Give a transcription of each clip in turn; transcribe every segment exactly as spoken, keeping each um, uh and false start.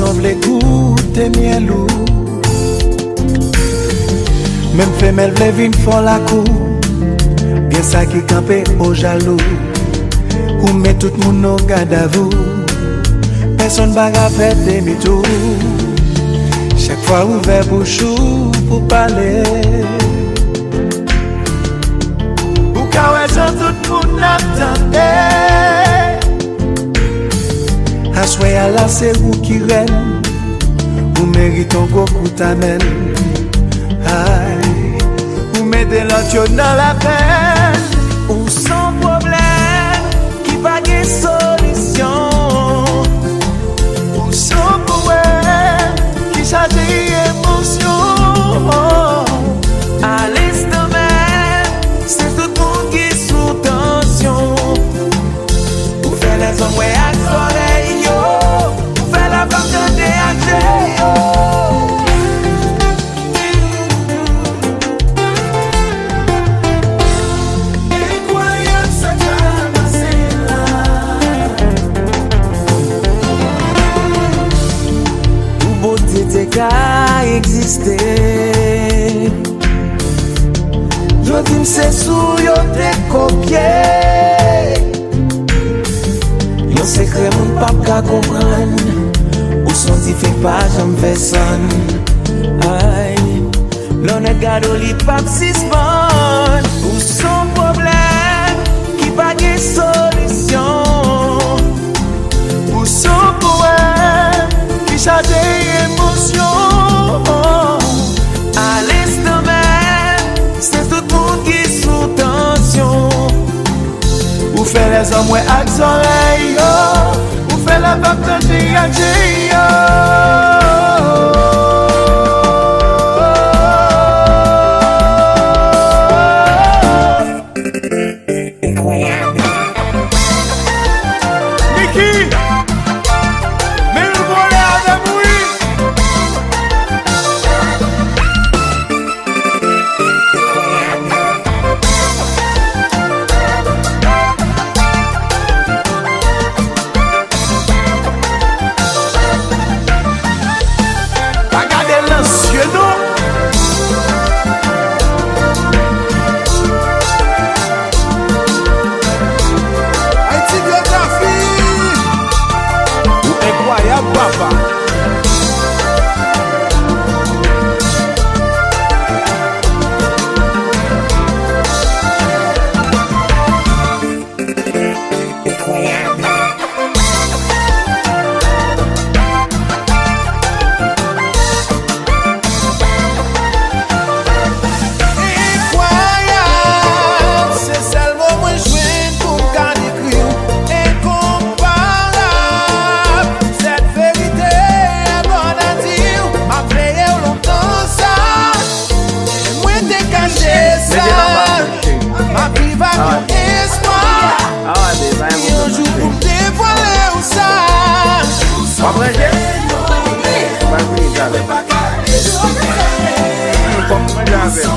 Mwen vle goute myèl ou. Menm femèl vle vin fò lakou. Gen sa ki kanpe o jalou. Ou met tout moun o gadavou. Pèsonn pa ka fè demi tou. Chak fwa ou ouvè bouch ou pou pale. Ou ka wè jan tout moun ap tande. Aswè a la se ou ki rèn. Ou merit yon gwo kout amèn. Ay, ou mete lòt yo nan lapèn. Ou se yon pwoblèm ki pa gen solisyon. Ou se yon powèm ki chaje emosyon. Alestanmen, se tout moun ki sou tansyon. Ou fè lèzòm wè ak zòrèy yo. Ou fè lafanm tande ak je yo. Enkwayab sa k pase la. Pou Bondye te ka egziste, yo di m se sou yo te kopye. Yon sekrè moun p ap ka konprann. Ou se yon dife k pa janm fè sonn. Ay, lè w nèk gade w li p ap sispann. Ou se yon pwoblèm ki pa gen solisyon. Ou se yon powèm ki chaje emosyon. Alestanmen, se tout moun ki sou tansyon. Ou fè lèzòm wè ak zòrèy yo. Ou fè lafanm tande ak je yo. Enkwayab. Niki, men nou vole avè m wi. Pa gade l nan zye non. Ayiti byografi. Ou enkwayab papa. Enkwayab, se sèl mo mwen jwenn pou m ka dekri w. Enkonparab, cette vérité est bonne à dire. M ap veye w lontan sa. Mwen te kache sa. M ap viv ak yon espwa. Yon jou pou m devwale w sa. W ap ranje? W ap vini talè. Fòk mwen manje avè l.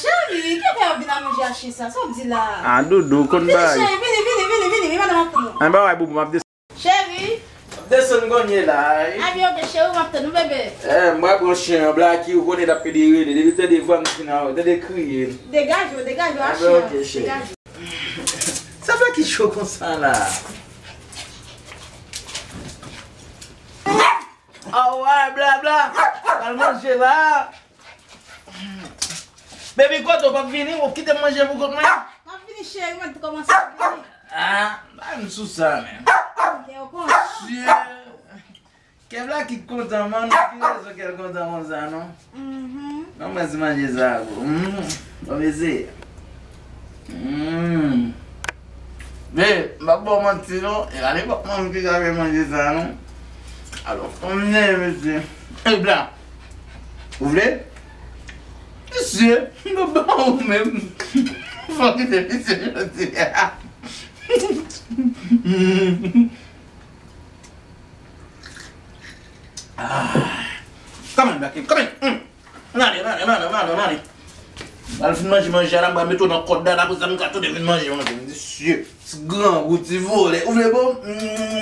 Cheri, kilè w ap vin a manje a chen sa? Sa w ap di la? A, Doudou, konn bagay. Vini, cheri, vini, vini, vini, vini, vini, madanm ap tann ou. Anba, w a boubou, m ap desann. Cheri. M ap desann kounye la, wi. A, byen, ok, cheri, m ap tann ou, bebe. Eh, m pral pran chen an, Blacky, ou konnen l ap pede rele. Depi l tande vwa m fin an, tande kriye. Degaje w, degaje w, a chen an. Anba, ok, cheri. Degaje w. Sa Blacky cho konsa la? Awa, blabla. Al manje la. Baby, kote w p ap vini? W ap kite m manje pou kont mwen? M ap vini, cheri, mwen t kòmanse vini. Ah, ba m sou sa, men. Kè w kontan? Sye. Kè Blacky kontan, man. Ki rezon kè l kontan konsa, non? Mhm. Non, mwen se manje sa, bro. Mm. Bon, mesye. Mm. Men, m p ap ba w manti, non. E pa nenpòt moun ki ka fè manje sa, non. Alò, konbyen, mesye? E bla. Ou vle? Mesye, m p ap ba w menm. Fò kite mesye jodi a. Ah. Come on, Blacky, come on. Mm. Ann ale, ann ale, ann ale, ann ale, ann ale. Al fin manje, manje a la, m pral mete w nan kòd la, la, pou sa m ka tounen vin manje, manje. Mesye, ti grangou, ti vòlè. Ou vle bon? Mm.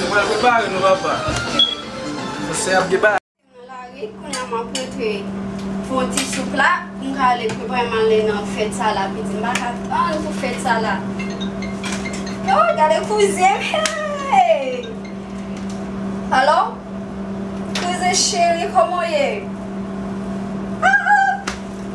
nou pral prepare nou, papa. Sè ap gen bagay. Nan lari, kounye a m ap rete fè yon ti souk la, pou m ka ale prepare m ale nan fèt sa la, pitit. M pa ka tann pou fèt sa la. Oh, gade kouzen m, hey! Alo? Kouzen cheri, kòman w ye? Ah, ah!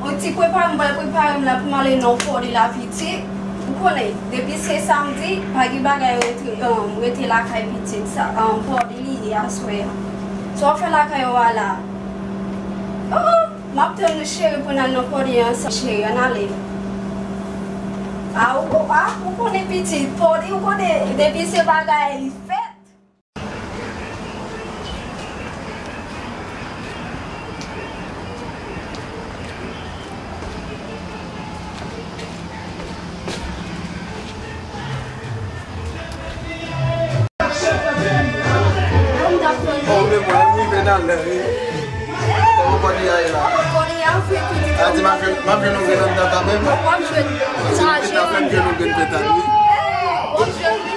Yon ti prepare, m pral prepare m la pou m ale nan pòdi la, pitit. Ou konnen, depi se samdi, pa gen bagay rete, um, rete lakay pitit sa, um, pòdi li ye aswè a. Sa w fè lakay ou a la? Oh, oh, m ap tann ou cheri pou n al nan pòdi ansanm, cheri, ann ale. Ah, ou, ah, ou konnen pitit, pòdi, ou konnen, depi se bagay fèt. Oh, men mwen, m rive nan lè, wi. Kòman pòdi a ye la? Pòdi a fè pitit. A di m ap jwenn, m ap jwenn yon grenn anndan kanmenm. W ap jwenn. Sa jwenn. M ap jwenn yon grenn petal, wi. W ap jwenn, wi.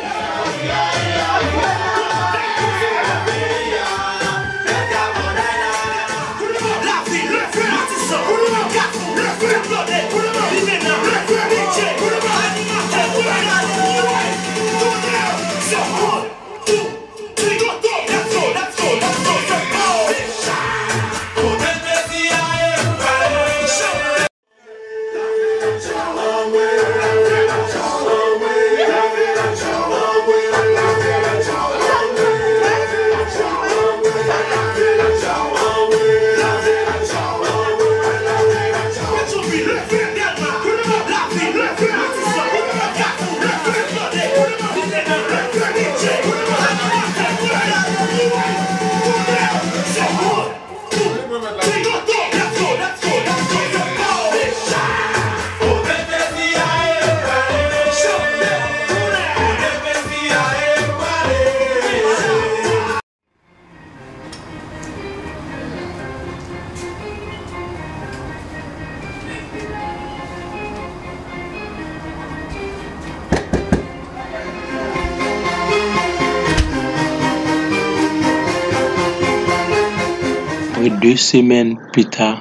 Apre de semèn pita,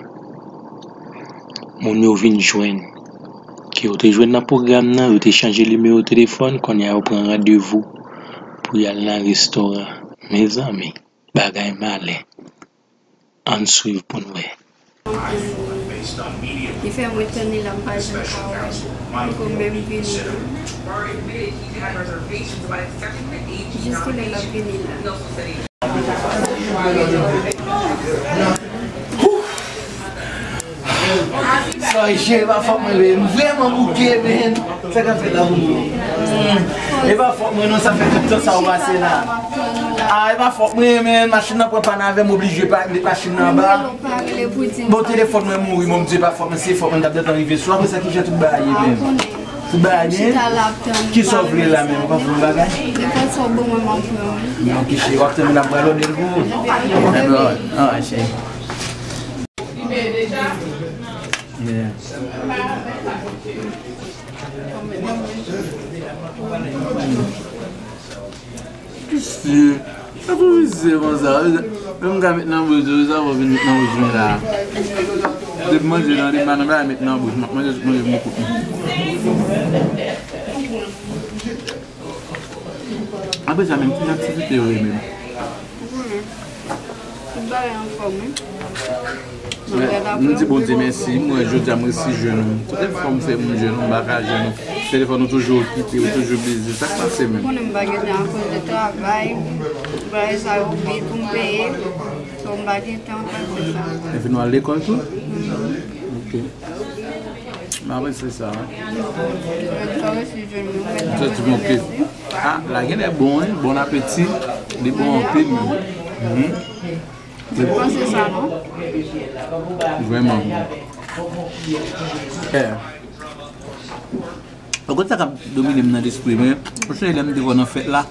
moun yo vin jwenn. Ke yo te jwenn nan pwogram nan, yo te chanje nimewo telefòn, kounye a yo pran randevou pou y al nan restoran. Mezanmi, bagay malè. Ann swiv pou n wè. Li fè mwen tann li la, m pa janm ka wè l. Poko menm vini la. Jiskilè l ap vini la? Sorry, cheri, e pa fòt mwen, men m vrèman bouke, men sa k ap fèt la pou mwen. E pa fòt mwen, non, sa fè tout tan sa ou pase la. Ah, e pa fòt mwen, men machin nan pran pann avè m, oblije pa met machin nan anba. Bon, telefòn mwen mouri, mon Dieu, e pa fòt mwen, se fòt mwen, m t ap gentan rive sou. Apre sa, ki jan tout bagay ye menm? Tout bagay byen? Kisa w vle la menm? Ou pa vle yon bagay? Nenpòt sa w ban mwen, m ap pran. Ok, cheri, w ap tann m, n ap pran lòd pou ou. Alright, cheri. Yeah. Mesye, sa pou vizye konsa. Menm m ka met nan bouch ou, sa pou vin met nan bouch mwen la. Depi manje nan, depi pa nan bagay met nan bouch, m ap manje tout manje m pou kout mwen. Apre sa, menm, ki aktivite yo ye menm? Tout bagay anfòm, wi. M di Bondye mèsi, m wè jodi a m resi jwenn ou. Tout efò m fè pou m jwenn ou, m pa ka jwenn ou. Telefòn ou toujou okipe, ou toujou bizi. Sa k pase menm? Ou konnen m pa gen tan akoz de travay. Bagay sa yo bil pou m peye. So, m pa gen tan pase sa. Epi nou al lekòl tou? Mhm. Ok. M ap resi sa, wi. Jodi a w resi jwenn mwen, mèt la. Jodi, ok. Ah, la genlè bon, wi. Bon apeti. Li bon anpil menm. Mhm. Ou panse sa, non? Vrèman. Eh. Ou konn sa k ap domine m nan lespri mwen? Ou sonje lè m te wè w nan fèt la?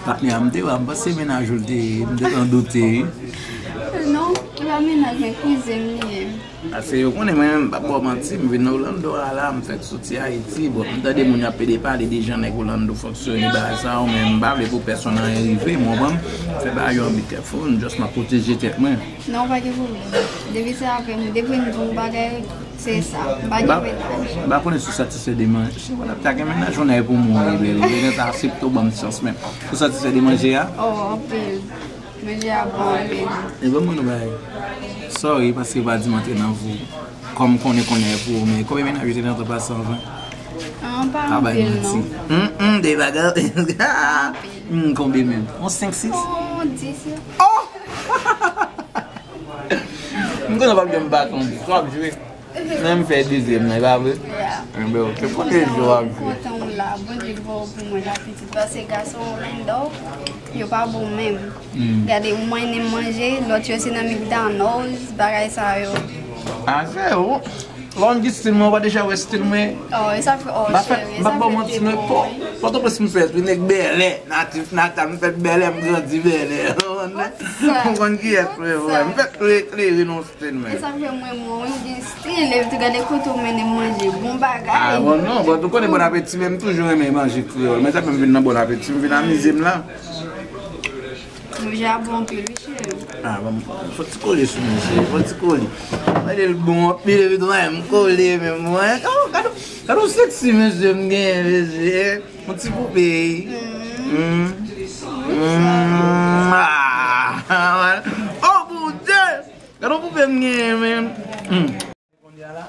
Patnè a m te wè, m panse mennaj ou l te ye, m te konn doute, wi. Non, e pa mennaj mwen, kouzen m li ye. Paske yo konnen mwen menm, m p ap ba w manti, m vin nan Orlando a la, m fèk soti Ayiti, bon, m tande moun yo ap pede pale de jan nèg Orlando fonksyone, bagay sa yo, men m pa vle pou pèsonn anyen rive m, w konprann? Fè bagay yo an be careful, m just m ap pwoteje tèt mwen. Non, pa gen pwoblèm. Depi se avè m, depi m di w bagay, se sa. M pa gen mennaj. M pa konnen si w satisfè de manje. Si w pa ta gen mennaj, ou nan pou mouri, bebe. Ou gentan aksepte w ban m chans, men ou satisfè de manje a? Oh, anpil. Manje a bon anpil. E ban mwen yon bagay. Sorry, paske w pa di m antre nan vi w. Kòm konnen konnen pou ou, men konbyen mennaj ou te nan tan pase anvan? Ah, pa anpil, non. Hum, hum, de bagay. Hum, konbyen menm? On senk, sis? Oh, dis, yo. Oh! M konnen w p ap janm bat on dis. W ap jwe. Men m fè dezyèm nan, e pa vre? Yeah. Enben, ok. Premye jou w ap jwe. Kontan w la. Bondye li ba w pou mwen la, pitit. Paske gason Orlando, yo pa bon menm. Hmm. Gade, ou mennen manje, lòt yo se nan McDonald's, bagay sa yo. Ah, se ou. Lè w di stil mwen, ou pa deja wè stil mwen? Oh, e sa fè, oh, cheri, e sa fè tripon, wi. Pòtoprens m fèt, wi, nèg bèlè, natif natal, m fèt bèlè, m grandi bèlè. Ou konn kiyès mwen, vre? M fèt tou eklere nan stil mwen. E sa fè mwen, mwen, mwen gen stil, epi tou gade kote w mennen m manje, bon bagay. Ah, bon, non, bon, ou konnen bon apeti, men m toujou renmen manje kreyòl. Men sa fè m vin nan bon apeti, m vin amize m la. Manje a bon anpil, wi, cheri. Ah, bon, fò ti kole sou mwen, cheri, fò ti kole. Mwen di l bon anpil, epi tou, m kole menm, mwen. Oh, gade, gade yon seksi mesye m genyen, mesye. Yon ti poupe. Mm. Mm. Ah, oh, Bondye! Gade yon poupe m genyen, menm. Mm. Kounye a la?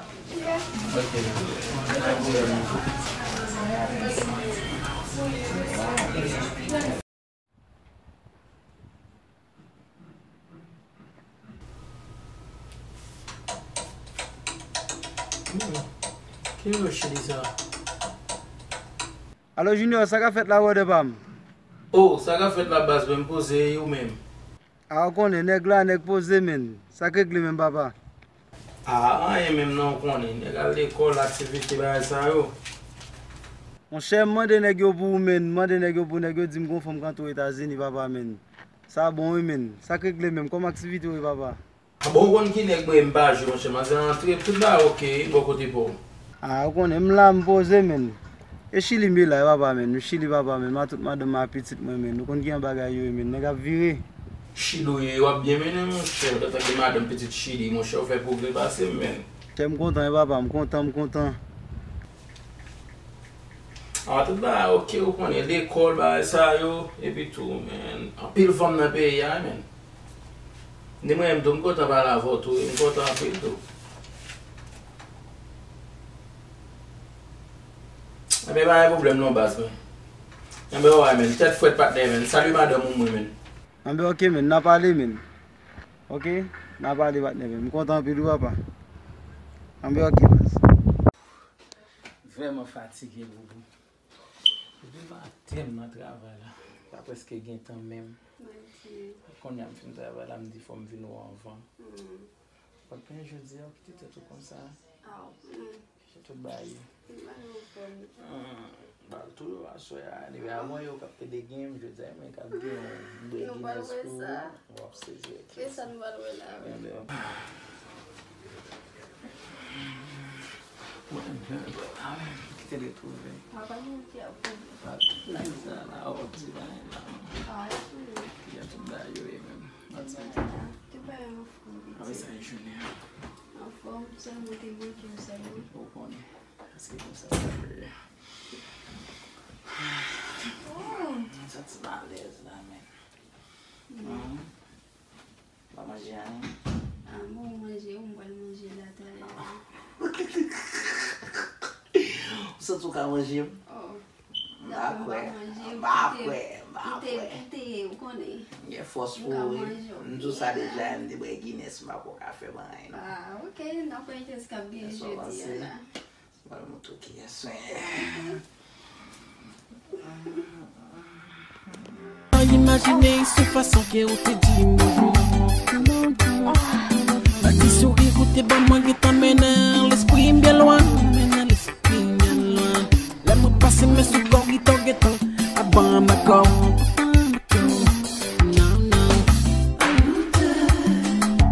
Ok. Hmm. Ki nimewo chili sa? Alo, Junior, sa k ap fèt la, brother pa m? Oh, sa k ap fèt la, baz, men m poze, e ou menm? A, ou konnen, nèg la, nèg poze, menn. Sa k regle menm, papa? A, anyen menm non, ou konnen. Nèg al lekòl, aktivite, bagay sa yo. Monchè, m mande nèg yo pou ou, menn. M mande nèg yo pou ou, nèg yo di m gon fanm k antre Etazini, papa, menn. Sa bon, wi, menn. Sa k regle menm? Kòman aktivite w ye, papa? A bon, ou konn ki nèg mwen ye, m pa jwe, monchè. Manzè antre, tout bagay ok, bò kote pa w. A, ou konnen, m la, m poze, menn. E Chili m ye la, papa, menn. M Chili, papa, menn. M a tout madanm, m a pitit mwen, menn. Ou konn kijan bagay yo ye, menn. Nèg ap vire. Chili w ye, w ap byen mennen, monchè. Ou ta tande madanm pitit Chili, monchè, ou fè pwogrè pase m, menn. Chè, m kontan, wi, papa, m kontan, m kontan. A, tout bagay oke, ou konnen, lekòl, bagay sa yo, epi tou, menn, anpil fanm nan peyi a, menn. Ni mwen menm tou, m kontan pale avè w tou, wi, m kontan anpil tou. Enben, pa gen pwoblèm non, baz, mwen. Enben, alright, menn, tèt frèt, patnè, menn. Salye madanm ou, mwen, menn. Enben, oke, menn, n a pale, menn. Oke? N a pale, patnè, menn. M kontan anpil, wi, papa. Enben, oke, baz. Vrèman fatige, boubou. Depi maten m nan travay la, pa prèske gen tan menm. Kounye a m fin travay la, m di fò m vin wè w anvan. Ou pa t penyen jodi a, ou kite tèt ou konsa. Jan tout bagay ye. Bal toujou aswè a, anyway, avan yo k ap plede gen, m jodi a, men k ap gen yon bwè Guinness pou ou, w ap sezi, oke. Kisa nou pral wè la, wi? Mwen menm, kite li twouve. Papa, nou ki ap kouvri. Pa nan sa la, w ap di bagay la. Ki jan tout bagay yo ye menm. Tout bagay anfòm, pitit. Anfòm, sèlman te manke w sèlman. Ou konnen. Paske konsa sa vre. M santi m alèz la, men. Pa manje anyen. A, bon, manje, ou m pral manje la talè. Ou santi w ka manje m? Oh. M pa kwè. M pa kwè, m pa kwè. Kite, kite, ou konnen. Gen fòs pou ou, wi. M di w sa deja, m te bwè Guinness, m pa kwè w ka fè m anyen, non. Ah, ok, n ap wè kiyès k ap gen jodi a la. Mwen montre w kiyès mwen. Imajine sou fason ke ou te di m bonjou. Ak ti souri ou te ban mwen, gentan mennen lespri m byen lwen. Mennen lespri m byen lwen. Lè mwen pase men sou kò w, gentan, gentan ap ban m akò. Non, non.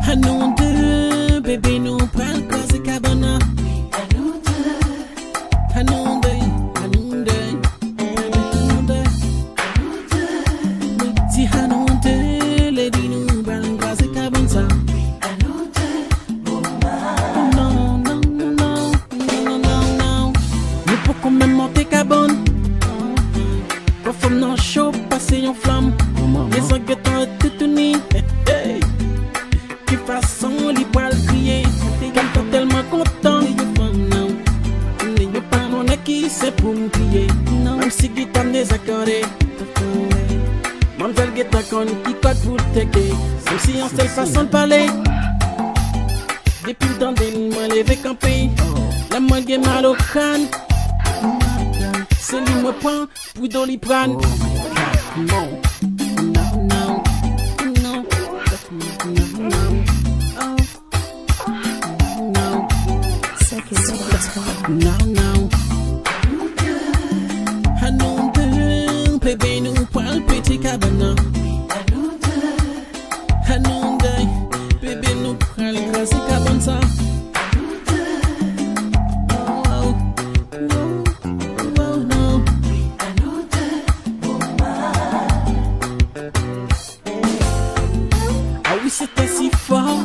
A nou de, bebe, nou pral kraze kabann nan. A nou de, a nou de, a nou de. Mwen di a nou de, lady, nou pral kraze kabann sa. Non, non, non, non, non, non, non. Nou poko menm monte kabann. Fò fanm nan cho pase yon flanm. Lèzanj gentan toutouni. Hey, hey. Ki fason li pral kriye. Kè m ta tèlman kontan. Yo pa konnen ki se pou m kriye. Menm si gita m dezakòde. Manmzèl gentan konn ki kòd pou l teke. Menm si yon sèl fason l pale. Depi m tande l, mwen leve kanpe. Lè mwen gen mal o kràn, se li mwen pran pou Doliprane. Non, non, non, non, non, non, non, non. Sa ki sa ki ta. Non, non. A nou de, bebe, nou pral pete kabann nan. A nou de, bebe, nou pral kraze kabann sa. Oh, oh, oh, oh, non. Ah oui, c'était si fort,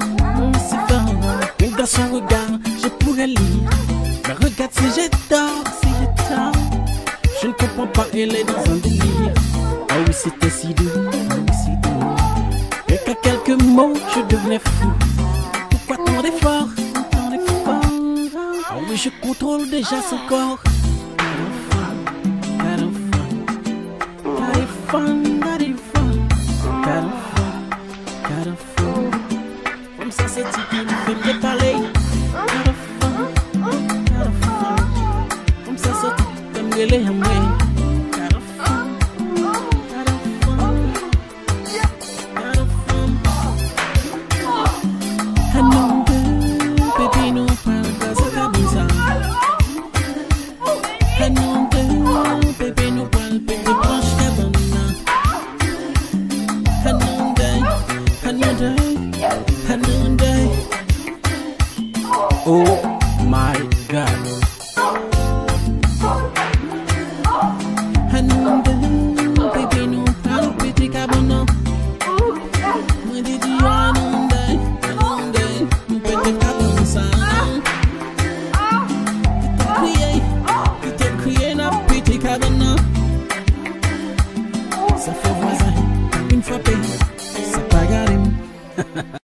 si fort. Mais dans son regard, je pourrais lire. Mais regarde si j'ai tort, si j'ai tort. Je ne comprends pas, elle est dans un délire. Ah oui, c'était si doux, ah oui, si doux. Rien qu'à quelques mots, je devenais fou. Pourquoi tant d'efforts, tant d'efforts? Ah oui, je contrôle déjà son corps. Got a fun, got a fun, got a fun, got a fun, got a fun. Fanm sa se ti kou li fè m depale. Got a fun, got a fun. Fanm sa se ti kou fè m rele anmwe. Got a fun, got a fun, got a fun. Ann nou de, bebe, nou pral kraze kabann sa. Ann nou de, bebe, nou pral pete branch kabann nan. Ann nou de, ann nou de, ann nou de. Oh my God. Ann nou de, bebe, nou pral pete kabann nan. Fò vwazen vin frape, sa pa gade m.